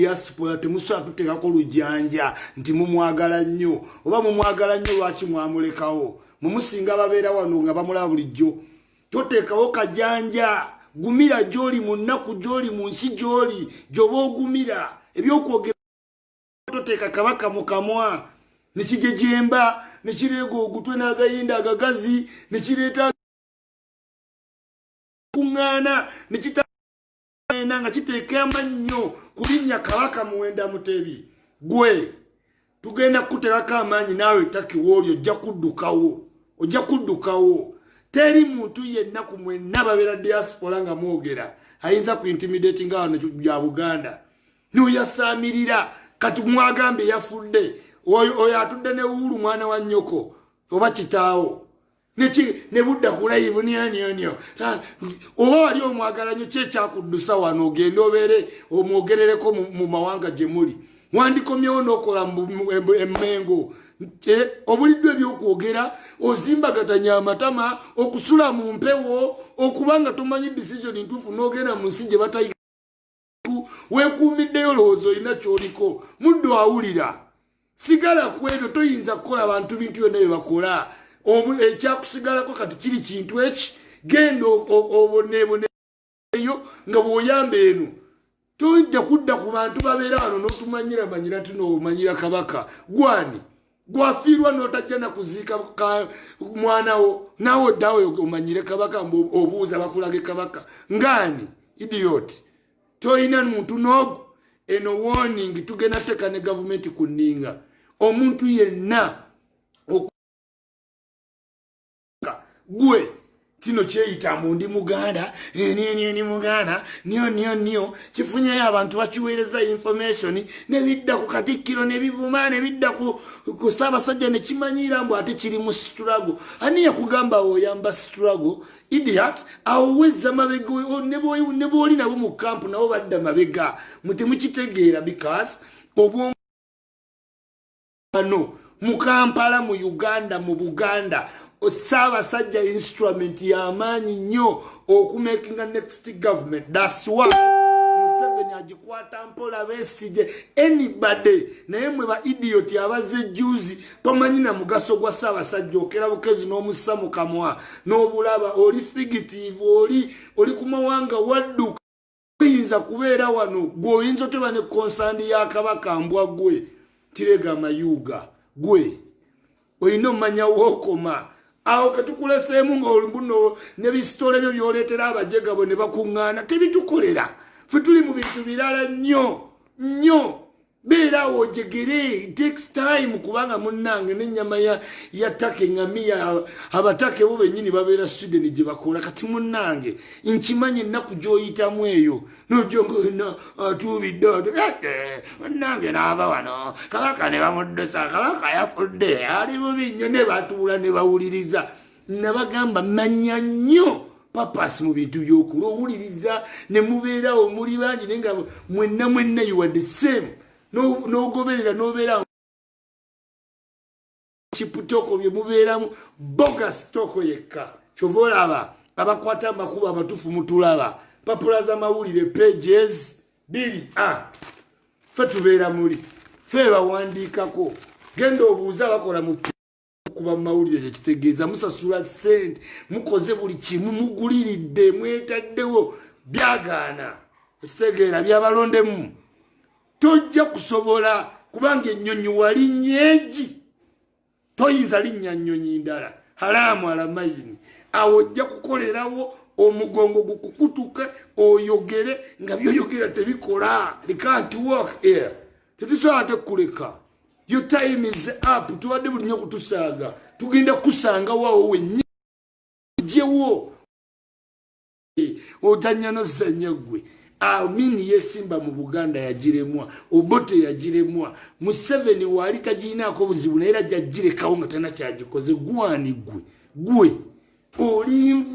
Diaspora temusobola tuteekako lujanja nti mumwagala nnyo oba mumwagala nnyo. Lwaki mwamulekawo? Mumusinga babeera wano nga bamulaba bulijjo. Toteekawo kajanja, gumira gy'oli mu nnaku, gy'oli mu nsi, gy'oli gy'oba ogumira ebyokwogera. Toteeka Kabaka mu kamwa nekijejemba, nekireega ogutwe n'agayinda agagazi, nekireeta kuŋŋaana, nekitaena nga kiteeka amannyo ku linnya Kabaka Muwenda Mutebi. Gwe tugenda kukuteekako amaanyi naawe takiwooli, ojja kuddukawo, ojja kuddukawo. Teri muntu yenna ku mwenna babeera diaspora nga mwogera ayinza ku intimidatinga wano bya Buganda noyasaamirira. Kati mwagambye yafudde, oyo atudde ne wuulu mwana wa nnyoko oba kitaawo ne budda ku live nionionio. Oba wali omwagala nnyo, kyekyakuddusa wano ogende obeere omwogerereko mu mawanga gye muli? Wandikomyewo n'okola emmengo. Obuliddwa ebyokwogera, ozimbagatanya amatama, okusula mu mpewo, okubanga tomanyi decision ntuufu, n'ogenda mu nsi gye batayiga, weekuumiddeyo, olowooza olina kyoliko. Muddo awulira, sigala ku ebyo. Toyinza kukola bantu bintu byonna bye bakola. Ekyakusigalako kati kiri kintu eki, genda oboneeboneeyo nga bw'oyamba eno. Tojja kudda ku bantu babeera wano n'otumanyira manyira nti noomanyira Kabaka gwani gwafiirwa n'otajja nakuziika mwanawo, naawe oddawo omanyire Kabaka, obuuza bakulage Kabaka ngaani? Idiot, toyina muntu n'ogu. Eno warning, tugenda teeka ne gavumenti ku nninga. Omuntu yenna gwe kino kyeyita mbu ndi Muganda, ndi Muganda nyo nyo nyo, kifunyeyo abantu bakiweereza information nebidda ku Katikkiro, nebivuma, nebidda ku Ssaabasajja, nekimanyira mbu ate kiri mu struggle. Ani yakugamba oyamba struggle? Idiot, awo wezza mabega. Ne bwoli nabo mu camp, nabo badda mabega. Mutemukitegeera because obwongo bano mu Kampala, mu Uganda, mu Buganda, Ssaabasajja instrument y'amaanyi nnyo okumakinga next government. That's why Museveni agikwata mpola. Besigye, anybody, naye mwe ba idiot abazze juzi, tomanyi na mugaso gwa Ssaabasajja. Okera bukezi n'omussa mu kamwa n'obulaba. Oli fugitive, oli ku mawanga, wadduka, oyinza kubeera wano? Gwe oyinza oteba ne consent ya Kabaka? Mbwa gwe, tirega amayuuga. Gwe olina omanya wookoma awo ketukuleseemu ngaolumbuno nebisitole byo byoleetera abajegabo ne bakuŋŋaana, tebitukolera. Fe tuli mu bintu birala nnyo nnyo. Beera awo ojegere, takes time, kubanga munnange n'ennyama ya ttaka eŋŋamiya, abataka bo bennyini babeera Sweden gye bakola. Kati munnange, nkimanyi ennaku gy'oyitamu eyo, nojonga atuubidde munnange n'ava wano, Kabaka ne bamuddusa, Kabaka yafudde, ali bubi nnyo. Ne batuula ne bawuliriza. Nabagamba manya nnyo purpose mu bintu byokula. Owuliriza ne mubeerawo muli bangi, naye nga mwenna mwenna you are the same. N'ogoberera n'obeera kiputoko bye mubeeramu, bogus talk yekka. Kyova olaba abakwata amakubo amatuufu mutulaba papula z'amawulire pages biri a fe tubeera muli fe bawandiikako. Genda obuuze abakola mu kuba mu mawulire kyekitegeeza musasula sente, mukoze buli kimu, muguliridde, mwetaddewo, byagaana. Ekitegeera byabalondemu, tojja kusobola kubanga ennyonyi wali nyeegi, toyinza linnya nnyonyi ndala halaamu alamayini. Awo ojja kukolerawo omugongo gukukutuke, oyogere nga byoyogera tebikola. They can't work here. Tetusobola tekuleka. Your time is up. Tubadde buli nnyo kutusaaga, tugenda kusanga wawo wennyini jewo otanya nozanya. Gwe Amini yesimba mu Buganda yagiremwa, Obote yagiremwa, Museveni waali tagirinaako buzibu, naye era jagirekawo nga talina kyagikoze. Gwani gwe? Gwe oli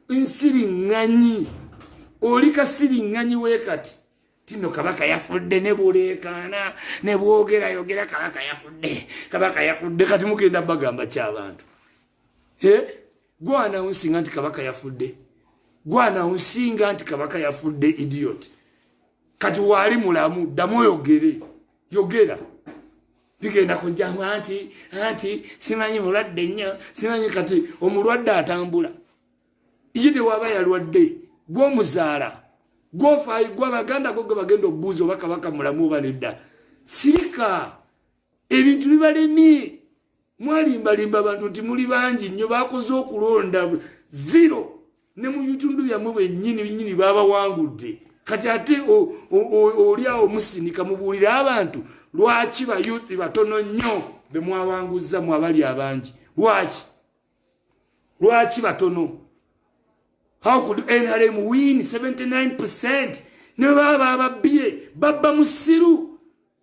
nsiriŋŋanyi, oli kasiriŋŋanyi weekati tino. Kabaka yafudde, ne buleekaana ne bwogera yogera, Kabaka yafudde, Kabaka yafudde. Kati mugenda bagamba kyabantu gwana nsinga nti Kabaka yafudde, gwana nsinga nti Kabaka yafudde. Idiot. Kati waali mulamu, ddamu oyogere, yogera. Bigenda kujjamu anti simanyi mulwadde nnyo, simanyi. Kati omulwadde atambula ye tewaba yalwadde, gwomuzaala gwofaayo, gwe abaganda go ge bagenda obuuza oba Kabaka mulamu oba nedda. Sirika, ebintu bibalemye. Mwalimbalimba abantu nti muli bangi nnyo, bakoze okulonda zero, ne mu bitundu byammwe bwennyini nyini babawangudde. Kati ate oli awo musinika mubuulire abantu lwaki ba youth batono nnyo bemwawanguzza mu abali abangi. Lwaki batono? How could NRM win 79%? Ne baba bababbye, babba musiru.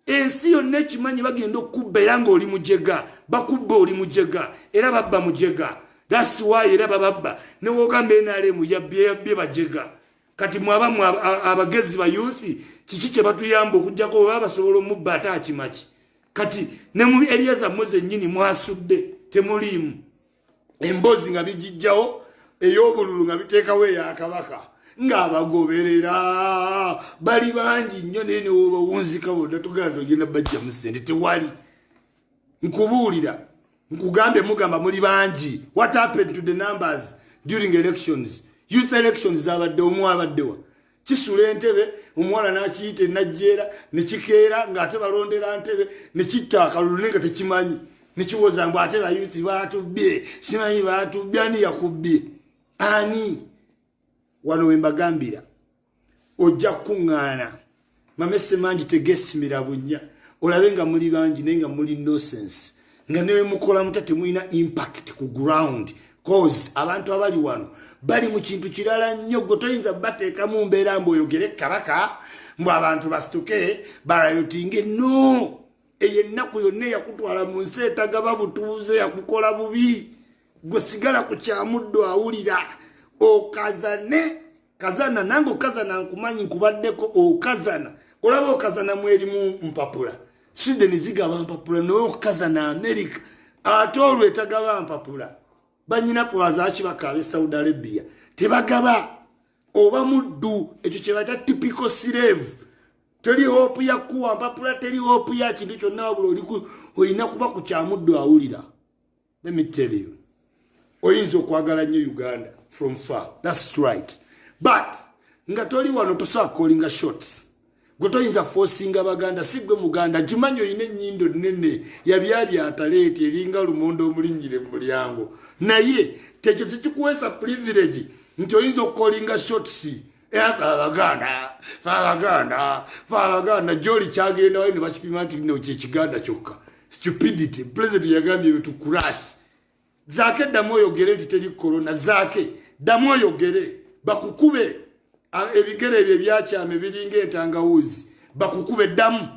Ensi yonna ekimanyi, bagenda okukubba era ng'oli mujega, bakubba oli mujega, era babba mujega. That's why era bababba. Newogamba NRM yabbye, yabbye bajega. Kati mwaba abagezi ba youth, kiki kye batuyamba okugjako baba basobola omubba ate akimaki? Kati ne mu area zammwe zennyini mwasudde temuliimu emboozi nga bigijjawo ey'obululu, nga biteekawo eyakabaka, ng'abagoberera bali bangi nnyo, naye newobawunzika bonna tugamba nti ogenda bajjamu ssente, tewali. Nkubuulira, nkugambye, mugamba muli bangi. What happened to the numbers during elections? Youth elections zabadde, omu abaddewa? Kisula entebe, omuwala n'akiyita enajjeera, nekikeera ng'ate balondera ntebe, nekitta akalulu naye nga tekimanyi, nekiwoza mbu ate ba youth batubbye, simanyi batubbye. Ani yakubbye? Ani? Wano wembagambira, ojja kukuŋŋaana mamese mangi tegesimira bunnya, olabe nga muli bangi naye nga muli nonsense, nga newe mukola muta temulina impact ku ground, cause abantu abali wano bali mu kintu kirala nnyo. Gwe toyinza bateekamu mbeera mbu oyogere Kabaka, mbu abantu basituke barayotinge. No, eyo ennaku yonna eyakutwala mu nsi etagaba butuuze yakukola bubi. Gwe sigala ku kyamuddo, awulira okazane kazana nange okazana, nkumanyi, nkubaddeko okazana. Olaba okazana mwerimu mpapula, Sweden zigaba mpapula, naye okazana America ate olwo etagaba mpapula. Banyinaffe bazaki bakaaba e Saudi Arabia tebagaba, oba muddu. Ekyo kyebaita typical slave. Teri hope ya kuwa mpapula, teri hope ya kintu kyonna, wabula olina kuba ku kyamuddu, awulira. Let me tell you, oyinza okwagala nnyo Uganda from far, that's right, but nga toli wano tosobola callinga shots. Gwe toyinza forcinga Baganda, si gwe Muganda. Kimanyi olina ennyindo nene yabyabyataleeti eringa lumonde omulinnyire mu mulyango, naye tekyo tekikuweesa privilege nti oyinza okucallinga shots. Abaganda fe, Abaganda fe, Abaganda gyoli kyagenda wali ne bakipima nti no kyekiganda kyokka. Stupidity. President yagambye betukurash. Zaake, ddamu oyogere nti teri korona. Zaake, ddamu oyogere, bakukube ebigere ebyo ebyakyama ebiringa entangawuzi, bakukube. Ddamu.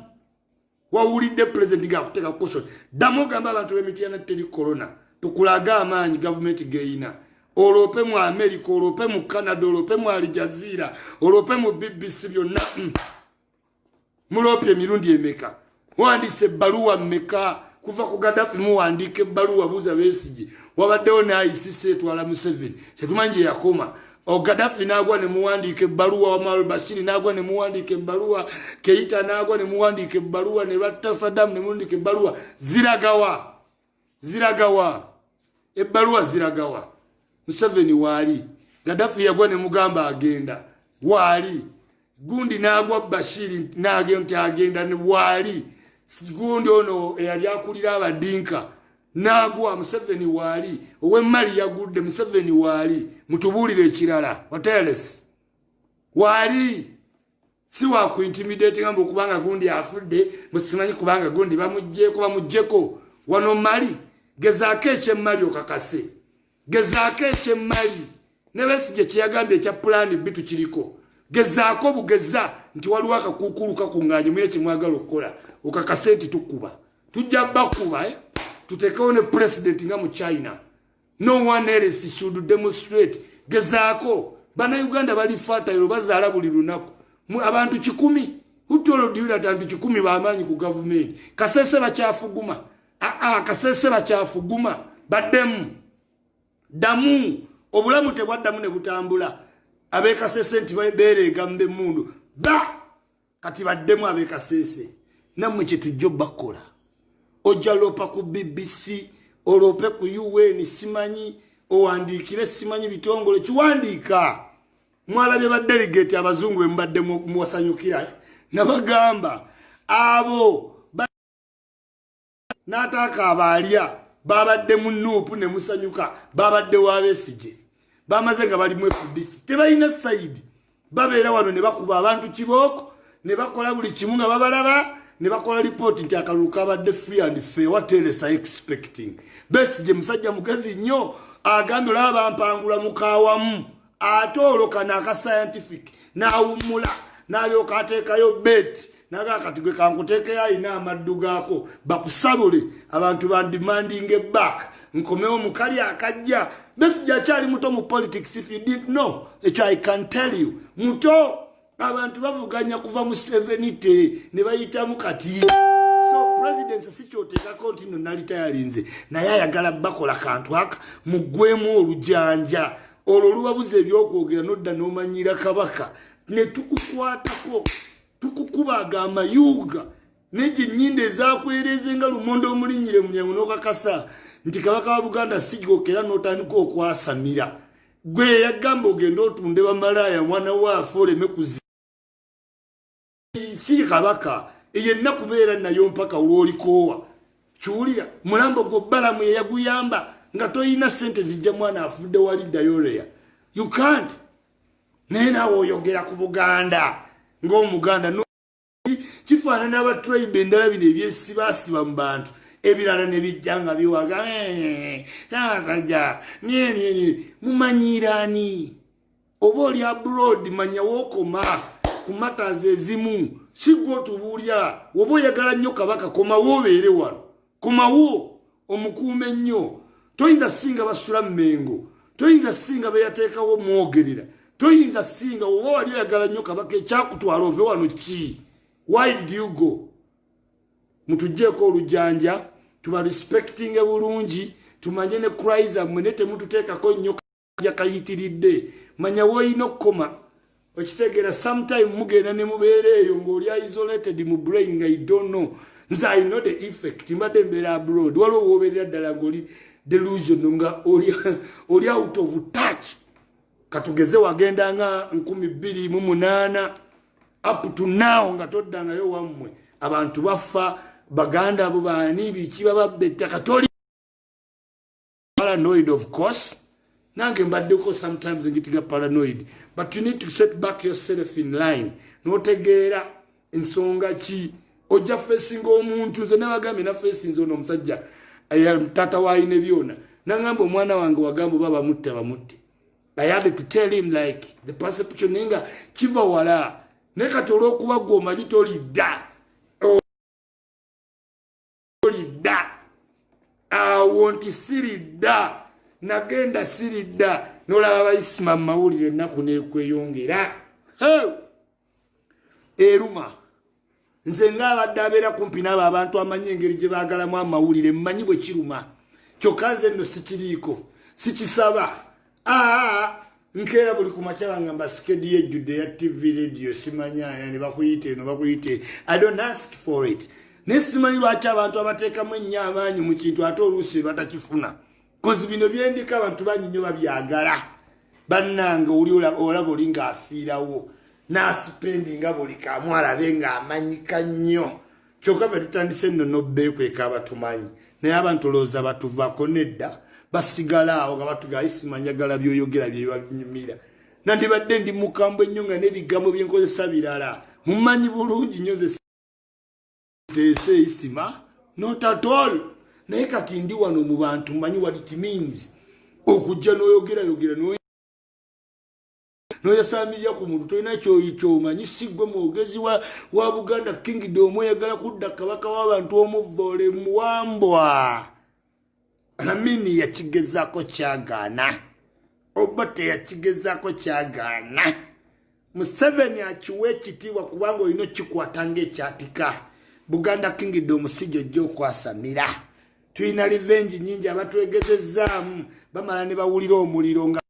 Wawulidde president ngaakuteeka caution. Ddamu ogamba abantu b'Emityana teri korona, tukulage amaanyi gavumenti geyina. Oloope mu America, oloope mu Canada, oloope mu Aljazeera, oloope mu BBC, byonna. Muloopye emirundi emeka? Wandiise ebbaluwa mmeka kuva ku Gaddafi? Muwandiika ebbaluwa, buuza Besigye, wabaddewo naayisisa etwala Museveni, tetumanyi gye yakoma. Gaddafi nagwa ne muwandiika ebbaluwa, Omar Bashiri nagwa ne muwandiika ebbaluwa, Keita nagwa ne muwandiika ebbaluwa, ne batta Saddam ne muwandiika ebbaluwa. Ziragawa? Ziragawa? Ebbaluwa ziragawa? Museveni waali, Gaddafi yagwa ne mugamba agenda, waali. Gundi nagwa, Bashiri nage nti agenda, waali. Gundi ono eyali akulira Abadinka nagwa, Museveni waali. Owemmali yagudde, Museveni waali. Mutubuulire ekirala. Wateles waali si wakuintimidatinga mbu kubanga gundi afudde, musimanyi kubanga gundi bamugjeeko. Bamuggyeko wano mali, gezaako ekyemmali okakase, gezaako ekyemmali. Ne Besigye kyeyagambye ekya plan B tukiriko. Gezaako bugeza nti waliwo akakuukulu kakuŋŋaanye, mwine kyemwagala okukola, okakase nti tukuba, tujja bakuba, eh? Tutekewo ne president nga mu China. No one else should demonstrate. Gezaako. Bannayuganda bali fertile, bazaala buli lunaku abantu 1,000. Who told you that abantu 1,000 bamaanyi ku gavumenti? Kasese bakyafuguma. Aa, Kasese bakyafuguma, baddemu ddamu. Obulamu tebwaddamu ne butambula. Abekasese nti beereega mu bemmundu ba Kati baddemu abekaseese, nammwe kyetujja obbakola. Ojja loopa ku BBC, oloope ku UN, simanyi owandiikire, simanyi bitongole kiwandiika. Mwalabye ba delegate abazungu bemubadde muwasanyukira, nabagamba abo n'ataaka abaalya babadde mu NUP ne musanyuka, babadde wabesigye bamaze nga bali mu FDC, tebalina side. Babeera wano ne bakuba abantu kibooko ne bakola buli kimu nga babalaba ne bakola lipooti nti akalulu kabadde free and fair. What else are expecting? Besigye musajja mugezi nnyo, agambye olaba bampangula mukawamu, ate olwo kano aka scientific n'awummula n'alyoka ateekayo bet naga kati gwe kankuteekeyo alina amaddu gaako bakusalule abantu bandemanding back nkomewo mukali akajja. Besigye akyali muto mu politics. If you didn't know ekyo, I can tell you, muto. Abantu bavuganya kuva mu 70 ne bayitamu kati. So president si kyoteekako nti no nali tayalinze, naye ayagala bakola kantu aka muggwemu olujanja olwo olubabuza ebyokwogera nodda n'omanyira kabaka ne tukukwatako tukukubaga amayuga negyo ennyinda ezakwereze nga lumonde omulinnyire munyango n'okakasa nti kabaka wa Buganda sigokera n'otandika okwasamira. Gwe yagamba ogende otunde bamalaaya, mwana waafe oleme kuzi si kabaka. Eyo ennaku beera nayo mpaka olwolikoowa. Kiwulira mulambo gwo balamu yeyaguyamba nga toyina sente zijja mwana afudde wali diarrhea, you can't. Naye naawe oyogera ku Buganda ng'Omuganda kifaanana aba tribe endala bino ebyesibaasiba mu bantu ebirala ne bijja nga biwaga sasajja mumanyiraani. Oba oli abroad, manya wookoma ku matters ezimu. Si gwe otubuulya. Oba oyagala nnyo kabaka, komawo obeere wano, komawo omukuume nnyo. Toyinza singa basula Mmengo, toyinza singa beyateekawo mwogerera, toyinza singa. Oba wali oyagala nnyo kabaka, ekyakutwala ove wano ki? Why did you go? Mutugjeeko olujanja, tuba respectinge bulungi, tumanye ne cry zammwe, ne temututeekako nnyo kayitiridde. Manya woolina okukoma, okitegeera? Sometime mugenda ne mubeera eyo ng'oli isolated mu brain nga you don't know. Nze I know the effect. Mbadde mbeera abroad, waliwo woobeerera ddala ng'oli delusion, nga oli out of touch. Katugeze wagenda nga 2008 up to now nga toddangayo wammwe, abantu bafa, baganda abo baani biki bababba ettaka, toli paranoid. Of course nange mbaddeko sometimes ngitiga paranoid, but you need to set back yourself in line n'otegeera ensonga ki ojja facinga omuntu. Nze nabagambye nafacinze ono omusajja taata waayine byona, nagamba omwana wange wagamba oba bamutte bamutte. I had to tell him like the perception nga kiva wala, naye kati olwokuba gwe omanyi tolidda tolidda awo nti siridda nagenda siridda nolaba bayisima mu mawulire ennaku nekweyongera eruma. Nze ngaabadde abeera kumpi n'abo abantu amanyi engeri gye baagalamu amawulire, mmanyi bwe kiruma. Kyokka nze nno sikiriiko, sikisaba. Aa nkeera buli ku makya bangamba schedule yejjudde ya TV, radio, simanya ne bakuyita eno bakuyita. I don't ask for it, naye simanyi lwaki abantu abateekamu ennyo amaanyi mu kintu ate oluusi batakifuna, 'cause bino byendika abantu bangi nnyo babyagala. Bannange, oli olaba oli ng'afiirawo n'aspendinga buli kamu alabe ng'amanyika nnyo, kyokka fe tutandise nno nobbeekweka abatumanyi, naye abantu olowooza batuvaako? Nedda, basigala awo nga batugaa simanyagala byoyogera byebiba binyumira. Nandibadde ndi mukambwe ennyo nga n'ebigambo byenkozesa birala. Mumanyi bulungi nnyo nze teese isima, not at all. Naye kati ndi wano mu bantu, mmanyi what it means okujja n'oyogerayogera noyasamirira ku muntu tolina kyomanyi. Si gwe mwogezi wa Buganda Kingdom, oyagala kudda kabaka w'abantu omuvole muwambwa. Amini yakigezaako kyagaana, oba teyakigezaako kyagaana. Museveni akiwa ekitiibwa kubanga olina okikwata ngaekyatika. Buganda Kingdom si gyojja okwasamira. Tulina revenge nyingi, abatwegezezaamu bamala ne bawulira omuliro nga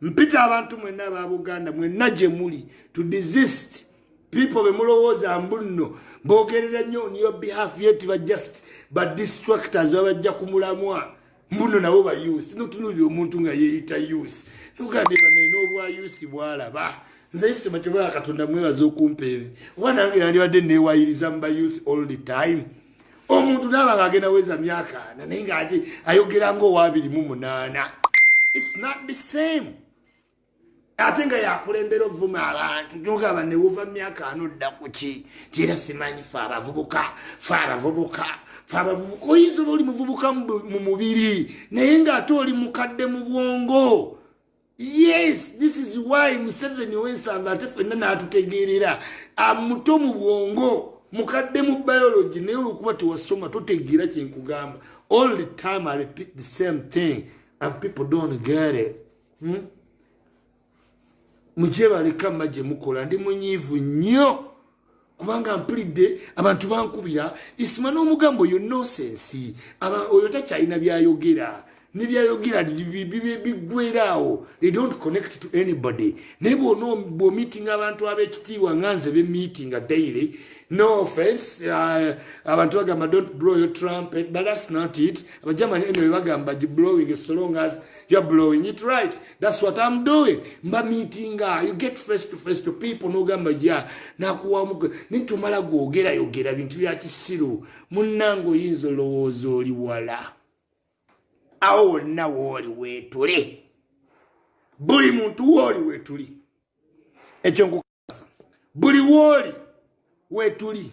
Mpita abantu mwenna aba Buganda, mwenna gye muli, to desist people bemulowooza mbu nno bogerera nnyo on your behalf, yet ba just ba distractors, babajja ku mulamwa. Mbuno nabo ba youth, notunuulira omuntu nga yeeyita youth, nogambye banalina obwa youth bwalaba. Nze isima kyobaa Katonda mwebaza okumpa evi, oba nange nandibadde newayiriza mu ba youth all the time. Omuntu naaba nga agenda weza myaka 40, naye ngaate ayogera nga owa 28. It's not the same. Ate nga yakulembera ovuma abantu, nogamba newuva myaka 40 odda kuki? Tiera simanyi fe abavubuka, fe abavubuka, fe abavubuka. Oyinza oba oli muvubuka mu mubiri, naye ngaate oli mukadde mu bwongo. Yes, this is why Museveni owensamba ate fenna n'atutegeerera. Amuto mu bwongo, mukadde mu biology, naye olwokuba tewasoma totegeera kyenkugamba. All the time I repeat the same thing and people don't get it, Mukyebaleka mma gye mukola. Ndi munyiivu nnyo kubanga mpulidde abantu bankubira isima n'omugambo oyo nonsense. Oyo takyalina byayogera, nebyayogera biggweraawo. They don't connect to anybody. Naye bw'omeetinga abantu ab'ekitiibwa nga nze bemeetinga daily, no offense, abantu bagamba, "Don't blow your trumpet," but that's not it. Abagermany anyway bagamba blowing, so long as you're blowing it right. That's what I'm doing. Mba meetinga, you get face to face to people, nogamba ja nakuwamu nitumala gwogera yogera bintu bya kisiru. Munnange, oyinza olowooza oli wala awo wonna wooli weetuli, buli muntu wooli weetuli. Ekyo nkukasa, buli wooli weetuli.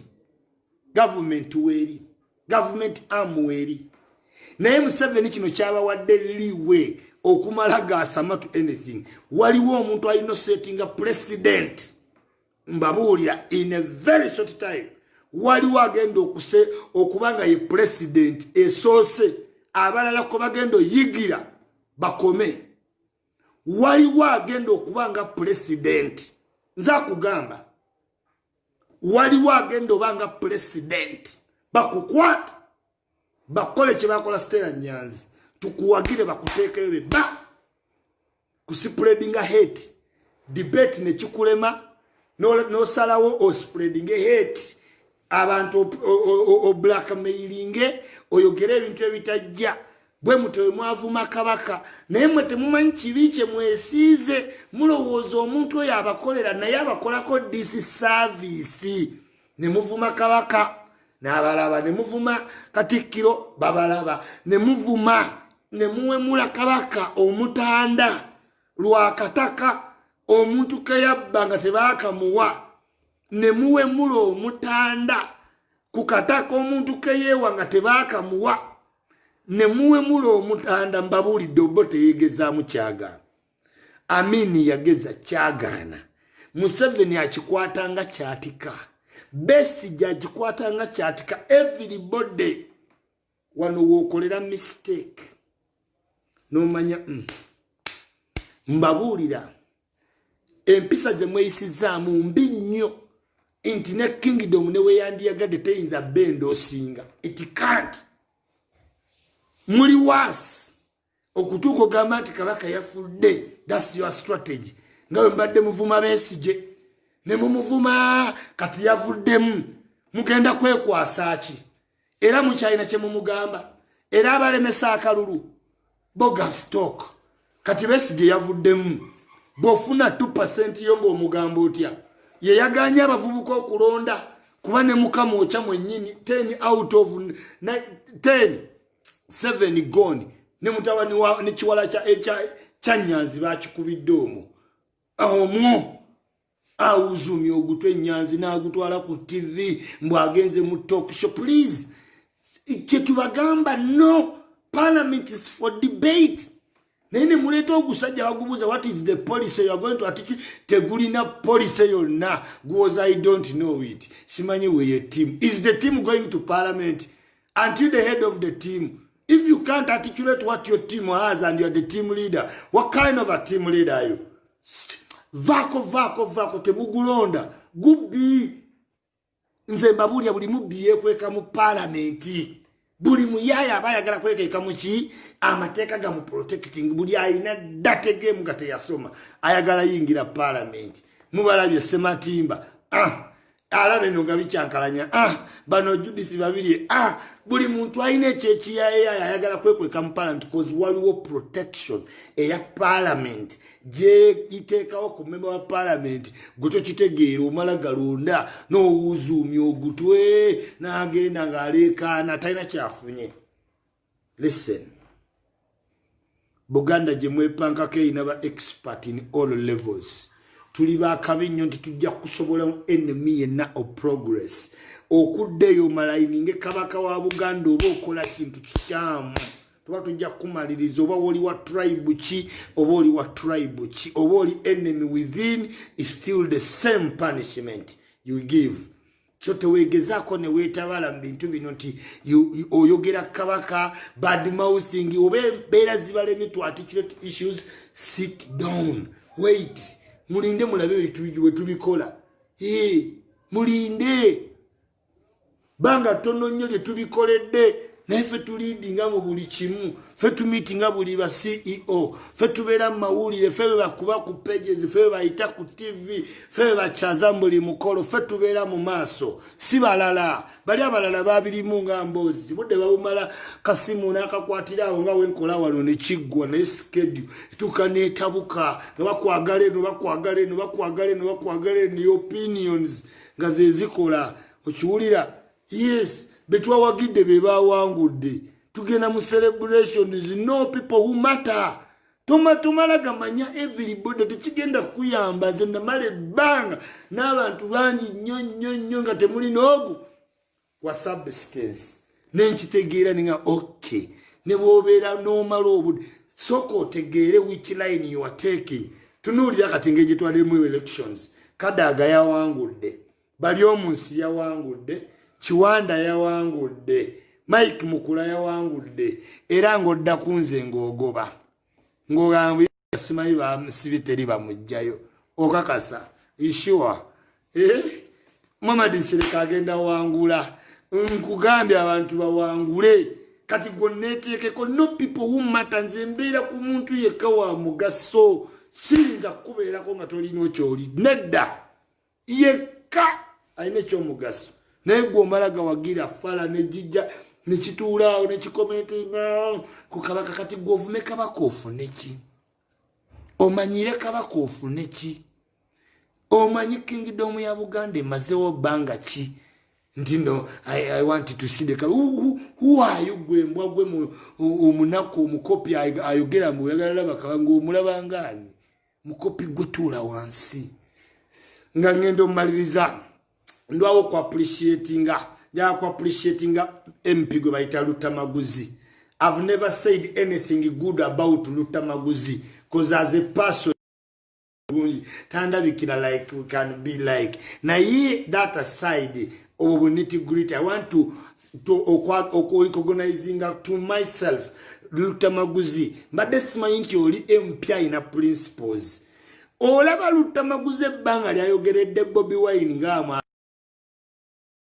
Gavumenti weeri, gavumenti amu weeri, naye Museveni kino kyabawadde liwe okumala gasama to anything. Waliwo omuntu alina osettinga precedent. Mbabuulira, in a very short time waliwo agenda okuse okuba nga ye president esoose, abalala ko bagenda oyigira bakome. Waliwo agenda okuba nga president. Nze akugamba, waliwo agenda oba nga president. Bakukwata bakole kyebakola Stella Nyanzi, tukuwagire, bakuteekeyo beba kuspreadinga hate debate nekikulema, nosalawo ospreadinge hate, abantu oblackmailinge, oyogere ebintu ebitajja. Bwe mutyo mwavuma Kabaka, naye mwe temumanyi kibi kye mwesiize. Mulowooza omuntu oyo abakolera, naye abakolako disservice. Ne muvuma Kabaka n'abalaba, ne muvuma Katikkiro babalaba, ne muvuma ne muwemula Kabaka omutanda lwakataka omuntu keyabba nga tebaakamuwa, ne muwemula omutanda ku kataka omuntu keyeewa nga tebaakamuwa, ne muwemula omutanda. Mbabuulidde, oba teyegezaamu kyagaana. Amini yageza kyagaana. Museveni akikwata nga kyatika, Besige agikwata nga kyatika. Everybody wano wookolera mistake nomanya, Mbabuulira, empisa gye mweyisizaamu mbi nnyo, nti ne kingdom ne weyandiyagadde teyinza benda osinga. It can't. Muli waasi okutuuka ogamba nti Kabaka yafudde. That's your strategy. Nga bwe mbadde muvuma Beesige ne mumuvuma, kati yavuddemu, mugenda kwekwasa ki? Era mukyalina kye mumugamba, era abalemesa akalulu bogus talk. Kati Beesige yavuddemu, bw'ofuna 2% yo ng'omugamba otya? Yeyaganye abavubuka okulonda, kuba ne Mukama okya mwennyini 10 out of 10, 7 gone. Ne mutabani ne kiwala kya Nyanzi bakikubidde omwo omwo, awuzumya ogutwe Enyanzi n'agutwala ku TV mbwagenze mu talk show. Please, kyetubagamba, no, parliament is for debate, naye ne muleeta ogusajja bagubuuza, "What is the policy you are going to articulate?" Tegulina policy yonna. Guwoza, "I don't know it, simanyi." Weye team, is the team going to parliament until the head of the team? If you can't articulate what your team has and you're the team leader, what kind of a team leader are you? Vaako, vaako, vaako. Temugulonda gubbi. Nze mbabuulya, buli mubbi yeekweka mu paalamenti. Buli muyaaya aba ayagala kwekeeka muki? Amateeka gamu protecting. Buli alina dirty game nga teyasoma ayagala yingira parliament. Mubalabye Sematimba, ah, alaba eno nga bikyankalanya, ah, bano Judith Babiri, ah, buli muntu alina ekyekiyayaaya ayagala kwekweka mu parliament, cause waliwo protection eya parliament gyeyiteekawo ku member wa parliament. Gwe tokitegeera, omala galonda n'owuzuumya ogutwe n'agenda ng'aleekaana, talina kyafunye. Listen, Buganda gye mwepankako erina ba expert in all levels. Tuli bakabi nnyo nti tujja kusobola enemy yenna of progress. Okudda eyo maligninge kabaka wa Buganda oba okola kintu kikyamu, tuba tujja kukumaliriza. Oba oli wa tribe ki, oba oli wa tribe ki, oba oli enemy within, is still the same punishment you give. So teweegezaako ne weetabala mu bintu bino nti oyogera kabaka bad mouthing oba embeera zibalemi to articulate issues. Sit down, wait, mulinde mulabe bwe tubikola. Mulinde banga ttono nnyo lye tubikoledde, naye ffe tuleadinga mu buli kimu. Ffe tumeetinga buli ba CEO, ffe tubeera mu mawulire, ffe be bakuba ku pages, ffe be bayita ku TV, ffe be bakyaza mu buli mukolo, ffe tubeera mu maaso, si balala. Bali abalala babirimu nga mboozi, budde babumala kasimu n'akakwatira awo nga wenkola wano nekiggwa. Naye schedule etuuka n'etabuka nga bakwagala eno, bakwagala eno, bakwagala eno, bakwagala eno, opinions nga ze zikola. Okiwulira? Yes, betwawagidde be bawangudde. Tugenda mu celebrations. No people who matter. Tomala gamanya everybody, tekigenda kukuyamba. Nze namala ebbanga n'abantu bangi nnyo nnyo nnyo nga temuli n'ogu wa substance, nenkitegeera ninga okay. Ne bwobeera n'omala obudde, sooka otegeere which line you are taking. Tunuulira kati ngeri gyetwalemu elections. Kadaga yawangudde, bali omunsi yawangudde, Kiwanda yawangudde, Mike Mukula yawangudde, era ng'odda ku nze ng'ogoba ng'ogamba simanyi bamusibi teri bamugjayo. Okakasa isure, eh? Muhammad Nsereko agenda wangula. Nkugambye abantu bawangule. Kati gwe neeteekeko no people who matter. Nze mbeera ku muntu yekka wa mugaso. Siyinza kukubeerako nga tolina kyoli, nedda. Yekka alina ekyomugaso, naye gwe omala gawagira fala negijja nekituulaawo nekicommentinga ku kabaka. Kati gwe ovume kabaka ofune ki? Omanyire kabaka ofune ki? Omanyi kingdom ya Buganda emazewo bbanga ki? Nti no, I want to see the who are you? Gwe mbwa gwe omunaku omukopi ayogera mbu oyagala laba kaba ngaomulaba ngaani mukopi. Gwe tuula wansi. Nga ngenda omumaliriza, ndwawo ku appreciatinga, njala ku appreciatinga MP gwe bayita Lutamaguzi. I've never said anything good about Lutamaguzi, cause as a person bulungi tandabikira like we can be like. Naye that aside, obwo bu nitty gritty, I want to okurecognizinga to myself Lutamaguzi. Mbadde simanyi nti oli MP alina principles. Olaba Lutamaguzi ebbanga lyayogeredde Bobi Wine ngaamu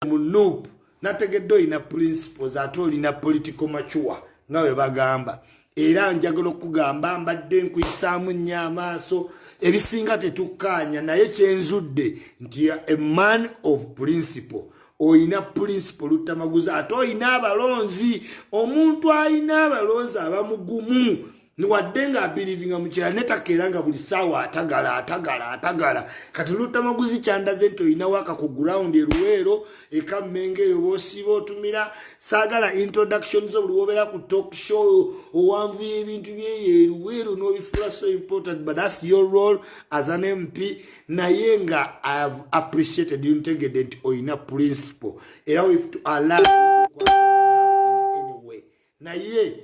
mu NUP, nategedde olina principles, ate olina political mature nga bwe bagamba. Era njagala okugamba, mbadde nkuyisaamu nnyo amaaso, ebisinga tetukkaanya, naye kyenzudde nti a man of principle. Oyina principle, Lutamaguzi, ate oyina abalonzi. Omuntu ayina abalonzi abamugumu, wadde nga abelievinga mukirala, netakeera nga buli saawa atagala atagala atagala. Kati Lutamaguzi kyandaze nti olina waka ku ground eruweero ekammenga eyo boosiiba otumira. Saagala introduction zo buli wobeera ku talk show owanvuya ebintu byeyo eruweero n'obifuula so important, but that's your role as an MP. Naye nga I have appreciated you, ntegedde nti olina principle, era we have to allow anyway. Naye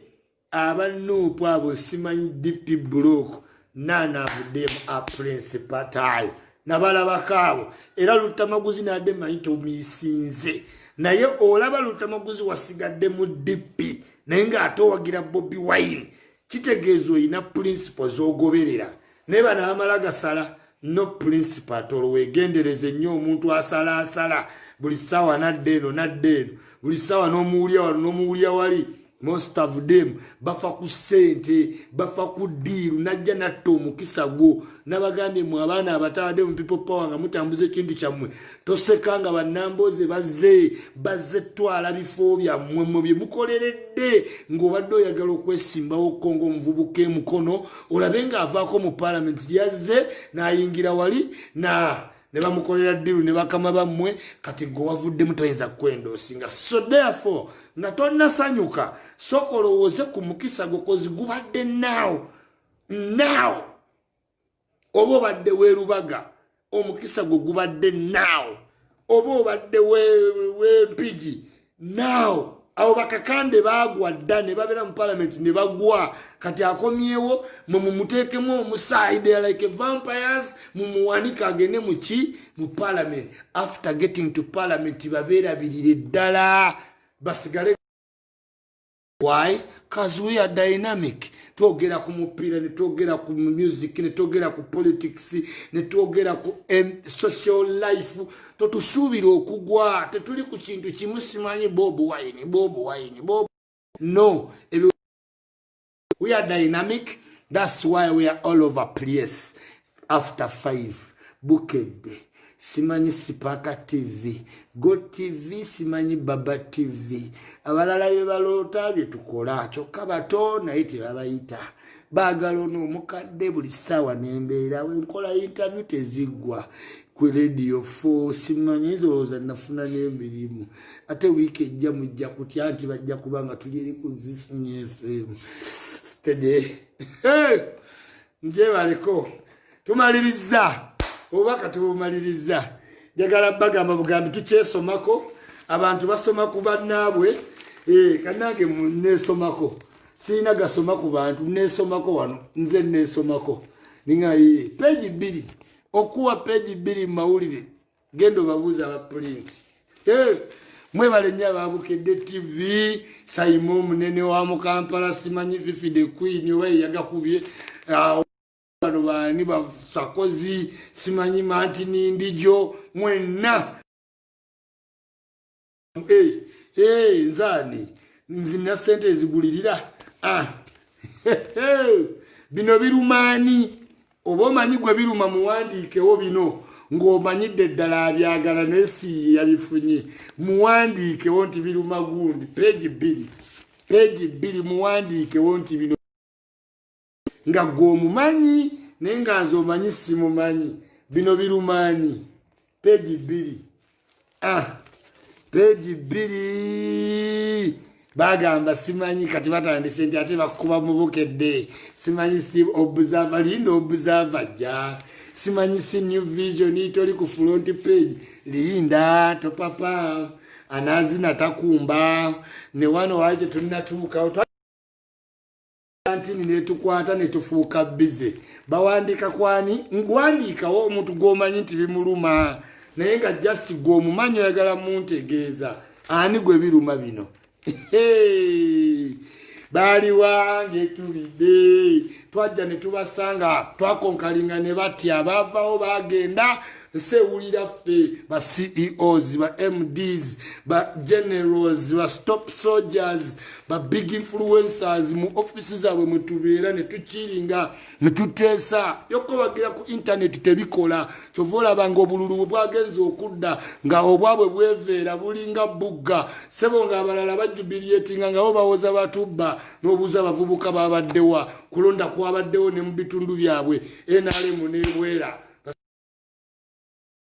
aba NUP abo, simanyi DP block, none of them are principal. Nabalabako abo. Era Lutamaguzi nadde manyi tomisinze, naye olaba Lutamaguzi wasigadde mu DP naye ng'ate owagira Bobi Wine, kitegeeza olina principle z'ogoberera. Naye bano abamala gasala, no principle at all. Weegendereze nnyo omuntu asalaasala buli ssaawa, nadda eno nadda eno, buli ssaawa n'omuwulya wano n'omuwulya wali. Most of them bafa ku ssente, bafa ku deal. Najja natta omukisa gwo. Nabagambye mu abaana abatabadde mu People Power nga mutambuza ekintu kyammwe, toseka nga bannambooze bazze twala bifo byammwe mwe bye mukoleredde. Ng'obadde oyagala okwesimbawo ko ng'omuvubuka emukono, olabe ng'avaako mu Paalamenti, yazze n'ayingira wali na ne bamukolera deal ne bakama bammwe. Kati gwe wavuddemu, toyinza kwendoosinga. So therefore, nga tonnasanyuka, soka olowooze ku mukisa gwo, 'cause gubadde now now. Oba obadde weerubaga, omukisa gwe gubadde now. Oba obadde wempigi now. Abo bakakande bagwa dda ne babeera mu Palamenti ne bagwa. Kati akomyewo, mwe mumuteekemu omusaayi. They are like vampires. Mumuwanike agende muki? Mu Parliament. After getting to Parliament, babeerabirire ddala, basigale. Why? 'Cause we are dynamic. Twogera ku mupiira, ne twogera ku music, ne twogera ku politics, ne twogera ku social life. Totusuubira okugwa. Tetuli ku kintu kimu, simanyi Bob Wine, Bob Wine, Bob. No, we are dynamic. That's why we are all over place. After 5, Bukedde, simanyi Sipaka TV, Go TV, simanyi Baba TV, abalala bye baloota bye tukola. Kyokka bato naye tebabayita, baagala ono omukadde buli ssaawa nembeera wenkola interview teziggwa ku Radio 4. Simanyi, ndowooza nafuna n'emirimu. Ate wiiki ejja mujja kutya nti bajja kuba nga tuli eri ku Zisny FM stede. Njebaleko, tumaliriza obubaka, tubumaliriza. Njagala bagamba bugambi, tukyesomako. Abantu basoma ku bannaabwe. Kanange nesomako, siina gasoma ku bantu, nesomako wano. Nze nesomako ningaye peegi 2, okuwa peegi 2 mu mawulire. Genda obabuuza aba print. Mwebale nnyo ababukedde TV. Saimo omunene wa mukampala, simanyi Fifi the Queen oba yeyagakubye. Bano baani, basakozi, simanyi mantinindijo, mwenna. Nzaani nzina sente ezigulirira. Ah. Bino birumaani? Oba omanyi gwe biruma, muwandiikewo bino ng'omanyidde ddala abyagala naye si yabifunye. Muwandiikewo nti biruma gundi. Peegi 2, peegi 2, muwandiikewo nti bino nga gwe omumanyi, naye nga nze omanyi simumanyi. Bino birumaani? Peegi 2. Ah, peegi 2. Bagamba simanyi kati batandise nti ate bakuba mu Bukedde, simanyi si Observer. Linda, Observer jja. Simanyi si New Vision, toli ku front page. Linda, topapa, anazina takumba. Ne wano waali tetulinatuukawo ntini netukwata netufuuka bize. Bawandiika kwani? Nwandiikawo omuntu gwomanyi nti bimuluma, naye nga just gwomumanyi. Oyagala muntegeeza ani gwe biruma bino? Baali wange tubidde, twajja ne tubasanga, twakonkalinga ne batya, bavawo bagenda. Nsewulira ffe ba CEOs, ba MDs, ba generals, ba stop soldiers, ba big influencers. Mu ofisi zaabwe mwetubeera ne tukiringa ne tuteesa. Yokubagira ku intaneti tebikola. Kyova olaba nga obululu bwe bwagenza okudda nga obwabwe bweveera bulinga bugga sebo, nga abalala bajubilietinga nga bo bawoza batubba. N'obuuza abavubuka babaddewa kulonda kwabaddewo ne mu bitundu byabwe, NRM nebwera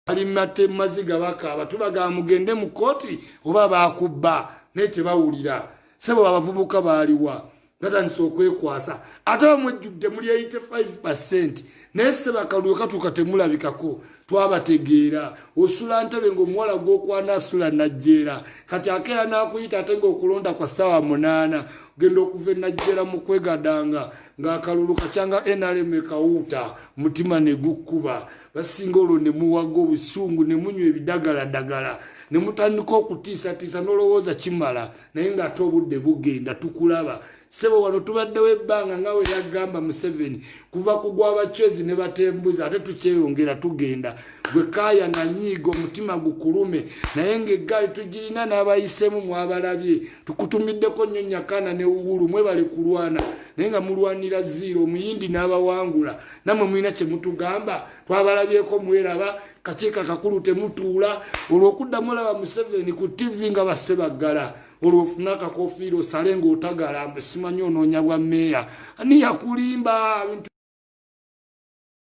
bali mate maziga, bakaaba. Tubagamba mugende mu kooti oba bakubba, naye tebawulira sebo. Abavubuka baaliwa? Batandise okwekwasa. Ate bamwejjudde muli 85, naye sebakalulu katuuka temulabikako. Twabategeera. Osula ntebe ngaomuwala gwokwana asula Najjeera. Kati akeera n'akuyita ate ngaokulonda kwa ssaawa 8, genda okuva enajjeera mu kwegadanga ng'akalulu kacyanga NRM ekawuuta, mutima ne gukkuba. Basinga olwo ne muwaga obusungu, ne munywa ebidagaladagala, ne mutandika okutiisatiisa n'olowooza kimala, naye ng'ate obudde bugenda. Tukulaba. Sebo, wano tubaddewo ebbanga nga we yagamba Museveni kuva ku gw'Abacwezi ne batembuza, ate tukyeyongera tugenda. Gwe kaaya nanyiiga, omutima gukulume, naye ng'eggaali tugirina n'abayisemu mwabalabye. Tukutumiddeko nnyo Nyakana ne Uhuru, mwebale kulwana, naye nga mulwanira zero. Omuyindi n'abawangula, nammwe mulina kye mutugamba. Twabalabyeko, mweraba kakiiko akakulu temutuula. Olwokuddamu olaba Museveni ku TV nga basse baggala, olwo ofune akakofiira osale ng'otagala, mbu simanyi onoonya bwa mmeeya. Ani yakulimba? Bintu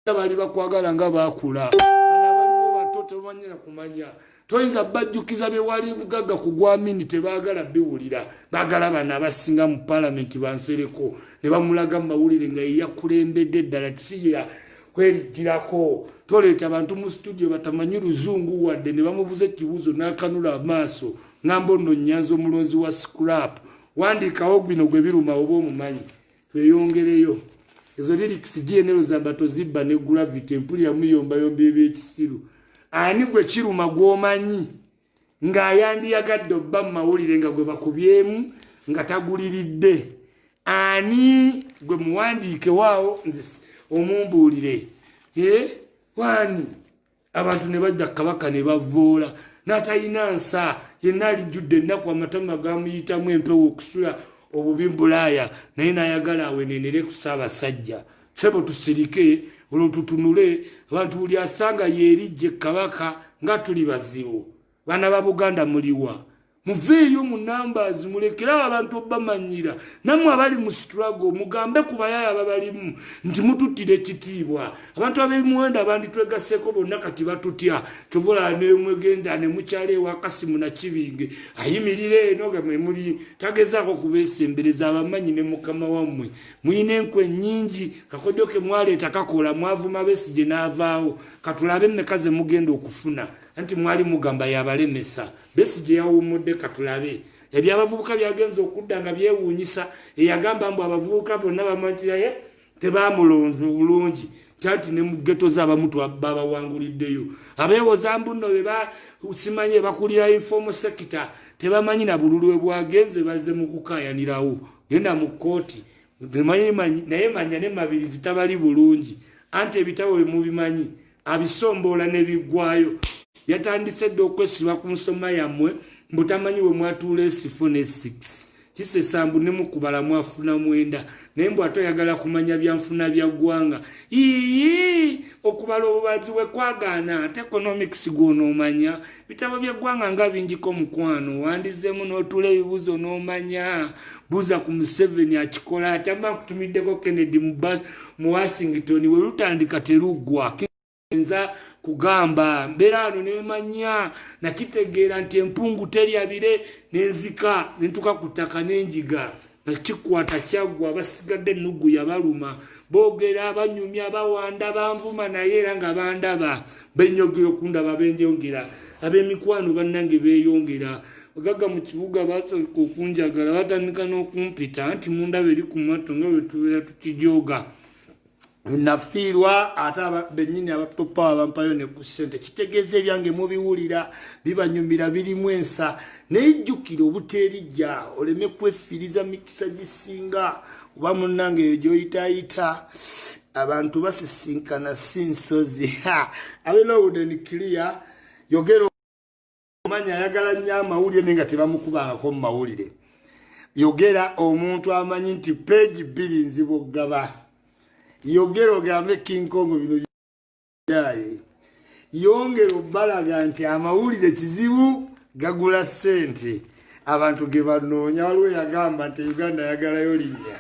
bali bakwagala nga bakula. Bano abaliwo bato, tebamanyira kumanya, toyinza bajjukiza bye wali mugagga ku gwamini. Tebaagala biwulira, baagala bano abasinga mu palamenti bansereko ne bamulaga mu mawulire nga yeyakulembedde ddala. Tisiya kwerigirako, toleeta abantu mu studio batamanyi luzungu wadde, ne bamubuza ekibuuzo n'akanula amaaso. Ŋŋamba nno Nyanza, omulonzi wa scrap, wandiikawo bino gwe biruma oba omumanyi. Tweyongereyo. Ezo lyrics gnl zamba tozibba ne gravity empulira muyombayomba ebyekisiru. Ani gwe kiruma gw'omanyi ng'ayandiyagadde obba mu mawulire nga gwe bakubyemu nga taguliridde? Ani gwe muwandiikewaawo nze omumbuulire? Wani abantu ne bajja Kabaka ne bavoola n'atalina nsa, yenna alijjudde ennaku, amatama gamuyitamu empewo, okusula obubi bulaaya, naye n'ayagala awenenere ku Ssaabasajja. Sebo, tusirike, olwo tutunule abantu. Buli asanga yeerijje Kabaka nga tuli bazibu. Baana ba Buganda, muliwa? Muveeyo mu numbers, mulekerawo abantu obamanyira. Nammwe abali mu struggle, mugambe ku bayaaya ababalimu nti mututtira ekitiibwa. Abantu ab'emiwendo abanditwegaseeko bonna kati batutya. Kyova nemwegenda ne mukyalo ewa Kasimu Nakibinge, ayimirira eno nga mwemuli, tagezaako kubeesembereza. Abamanyi ne mukama wammwe muyina enkwe nnyingi. Kakodyo ke mwaleeta kakola, mwavuma Besigye n'avaawo. Katulabe mmeka ze mugenda okufuna, anti mwali mugamba yabalemesa. Besigye yawummudde, katulabe. Ebyabavubuka byagenza okudda nga byewuunyisa. Eyagamba mbu abavubuka bonna bamantiraye tebamulonze bulungi, kyati ne mu ghetto zaabamu babawanguliddeyo. Abeewoza mbu nno besimanyi bakulira informal sector, tebamanyi na bululu bwagenze, bazze mu kukaayanirawo. Genda mu kkooti, naye manya ne Mabirizi tabali bulungi, anti ebitabo byemubimanyi abisomboola ne biggwayo. Yatandise dde okwesiba ku nsoma yammwe, mbutamanyi bwe mwatuula S4 ne 6. Kisesa mbu ne mukubala mwafuna 9, naye mbw ate oyagala kumanya byanfuna bya ggwanga. Ii, okubala obubazi bwe kwagaana, ate economics gw'onoomanya bitabo by'eggwanga nga bingiko. Mukwano, wandizemu n'otuula ebibuuzo n'omanya. Buuza ku Museveni akikola ate. Ama nkutumiddeko Kennedy mu Washington, we lutandika teruggwa. Nza kugamba mbeera ano nemanya, nakitegeera nti empungu teryabire, nenzika nentuka ku ttaka nenjiga nakikwata kyaggwa. Abasigadde ennugu yabaluma, boogera, banyumya, bawanda, banvuma, naye era nga bandaba benyogera okundaba, benjongera ab'emikwano bannange beeyongera. Bagagga mu kibuga basooka okunjagala, batandika n'okumpita nti mundaba eri ku mato nga bwe tubeera tukijoga. Nafiirwa ate bennyini abatopawa bampayo ne ku ssente. Kitegeeza ebyange mubiwulira, bibanyumira, birimu ensa. Naye jjukira obuteerijja, oleme kwefiiriza mikisa gisinga. Oba munnange eyo gy'oyitaayita abantu basisinkana si nsozi. Abe loud and clear. Yogera omanya ayagala nnyo amawulire naye nga tebamukubangako mu mawulire. Yogera omuntu amanyi nti peegi 2 nzibu okugaba. Yogera ogambe King Kong bino byaye. Yongera obbalaga nti amawulire kizibu, gagula ssente, abantu ge banoonya. Waliwo yagamba nti Uganda yagalayo linnya.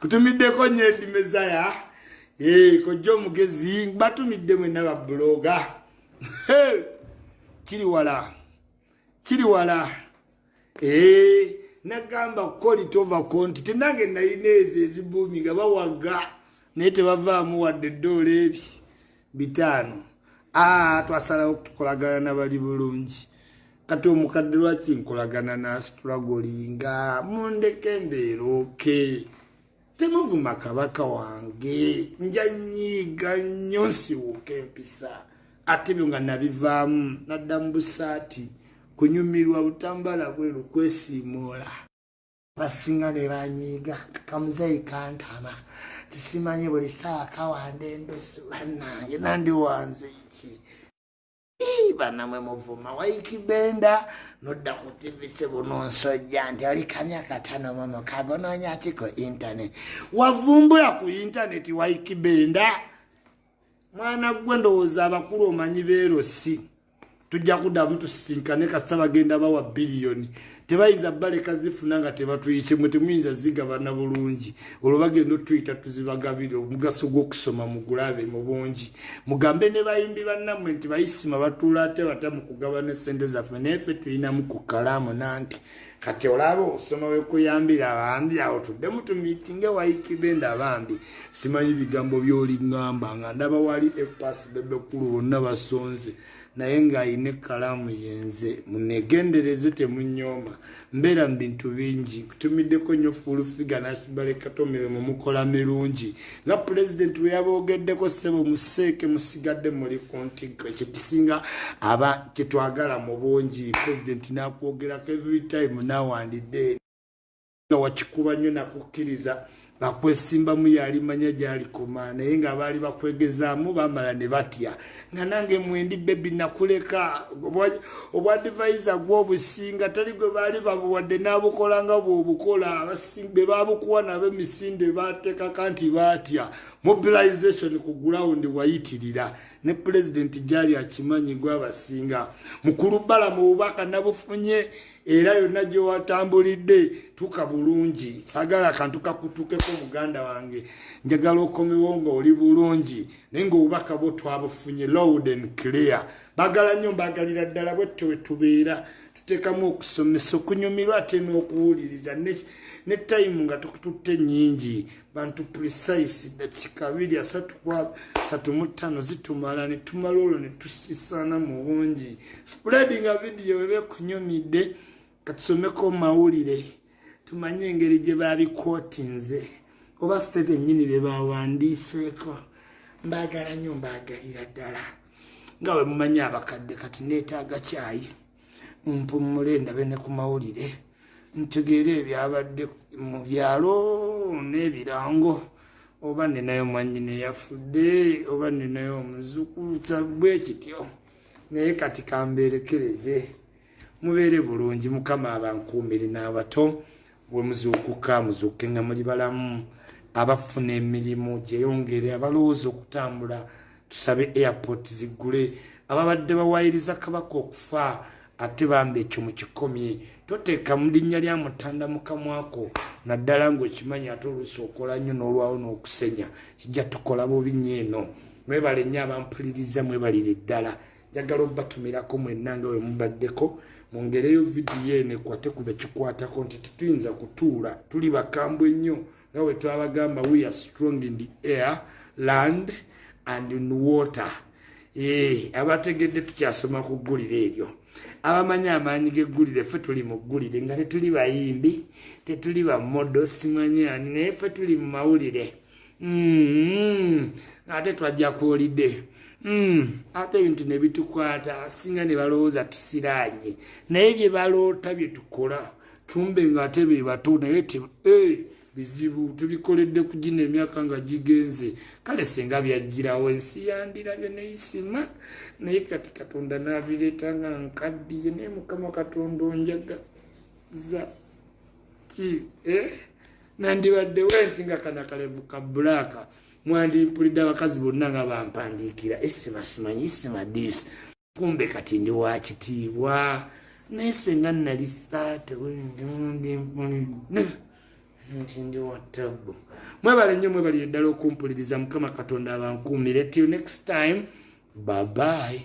Kutumiddeko nnyo edimezaya kojja omugezi, batumidde mwenna ba blogger. Kiri wala, kiri wala. Nagamba quality over quantity. Nange nalina ezo ezibuumi nga bawaga, naye tebavaamu wadde eddoola ebi 500. Twasalawo tukolagana nabali bulungi. Kati omukadde lwaki nkolagana nasitulagolinga? Mundeke mbeera okay. Temuvuma kabaka wange, nja nyiiga nnyo, nsiwuuka empisa. Ate byo nga nabivaamu, nadda mu busaati, kunyumirwa butambala bweru, kwesiimuula. Basinga ne banyiiga, kamuzeeyi kantama, tisimanyi buli ssaawa kawanda endusu. Bannange, nandiwanze ki? Bannamwe muvuma Ykee Benda, nodda ku TV sebunonsojja nti oli kamyaka 56, onoonya ki ku internet? Wavumbula ku internet, Ykee Benda, mwana gwe. Ndowooza abakulu omanyi beerosi. Tujja kuddamu tusisinkane kasita bagenda bawa biliyoni. Tebayinza baleka zifuna nga tebatuyise. Mwe temuyinza zigabana bulungi, olwo bagenda otuyita tuzibagabire. Omugaso gw'okusoma mugulabe mu bungi. Mugambe ne bayimbi bannammwe nti bayisima batuula ate batya mu kugabana esente zaffe, naye ffe tulinamu ku kalaamu. Nanti kati olaba okusoma wekuyambira bambi. Awo tuddemu tumiitinge, Ykee Benda bambi. Simanyi bigambo byoliŋŋamba nga ndaba wali epasi bebekulu bonna basonze, naye ng'ayina ekkalaamu yenze. Munegendereze, temunyooma, mbeera mu bintu bingi. Kutumiddeko nnyo Full Figure nasibalekato mirimu mukola mirungi nga pulezidenti bwe yaboogeddeko. Ssebo museeke, musigadde muli ku ntikko. Ekyo kisinga aba kyetwagala mu bungi. Pulezidenti nakwogerako every time nawandidde nga wakikuba nnyo, nakukkiriza akwesimbamu yalimanya gyalikoma, naye nga baali bakwegezaamu bamala ne batya nga nange mwendi. Baby, nakuleka obwa advisor gwobusinga, tali gwe baali babuwadde n'abukola nga bw'obukola. Be babukuwa nabo emisinde bateekaka nti batya mobilization ku ground wayitirira ne pulezidenti gyali akimanyi gwabasinga. Mukulu bbala mu bubaka nabufunye, era yonna gyewatambulidde tuka bulungi. Sagala kantu kakutukeko, muganda wange. Njagala okomewo nga oli bulungi, naye nga obubaka bwo twabufunye loud and clear. Bagala nnyo, mbagalira ddala. Bwetto wetubeera tuteekamu okusomesa, okunyumirwa ate n'okuwuliriza ne time nga tukututte nnyingi. Bantu precise, dakika 2 30 35 zitumala ne tumala olwo ne tusisaana mu bungi. Spreadinga video weba ekunyumidde. Katusomeko mawulire tumanye engeri gye babikwotinze oba ffe bennyini bye bawandiiseeko. Mbaagala nnyo, mbaagalira ddala. Nga bwe mumanyi abakadde, kati neetaaga kyayi mpummule, ndabe ne ku mawulire, ntegeere ebyabadde mu byalo n'ebirango, oba ninayo mwannyina eyafudde, oba ninayo omuzukulu bwe kityo. Naye kati kambeerekereze, mubeere bulungi. Mukama abankuumire n'abato. Bwe muzuukuka, muzuuke nga muli balamu. Abafuna emirimu gyeyongere, abalowooza okutambula, tusabe airport ziggule. Ababadde bawayiriza Kabaka okufa, ate bambi ekyo mukikomye. Toteeka mu linnya lya Mutanda mukamwako, naddala ng'okimanyi ate oluusi okola nnyo n'olwawo n'okusenya kijja tukola bubi nnyo eno. Mwebale nnyo abampuliriza, mwebalire ddala. Njagala obatumirako mwenna nga we mubaddeko. Mwongereyo vidiyo eno ekwate ku bekikwatako nti tetuyinza kutuula, tuli bakambwe nnyo. Nga bwe twabagamba, we are strong in the air, land and in water. Abategedde tukyasoma ku ggulire eryo, abamanyi amaanyi g'eggulire. Ffe tuli mu ggulire nga tetuli bayimbi, tetuli ba model, simanyi ani, naye ffe tuli mu mawulire. Ate twajja kwolidde, ate ebintu ne bitukwata. Abasinga ne balowooza tusiraanye, naye bye baloota bye tukola tumbe nga ate be bato, naye bizibu tubikoledde ku gino emyaka nga gigenze. Kale senga byajjirawo ensi yandirabye neyisima, naye kati Katonda n'abireeta nga nkaddiye. Naye Mukama Katonda onjagaza ki, eh? Nandibaddewo nti nga kana kalevu ka black, mwandimpulidde abakazi bonna nga bampandiikira esima, simanyi isima dis. Kumbe kati ndi wa kitiibwa, naye senga nali saate nti ndi wa tabbu. Mwebale nnyo, mwebalire ddala okumpuliriza. Mukama Katonda abankuumire. Till next time, bye bye.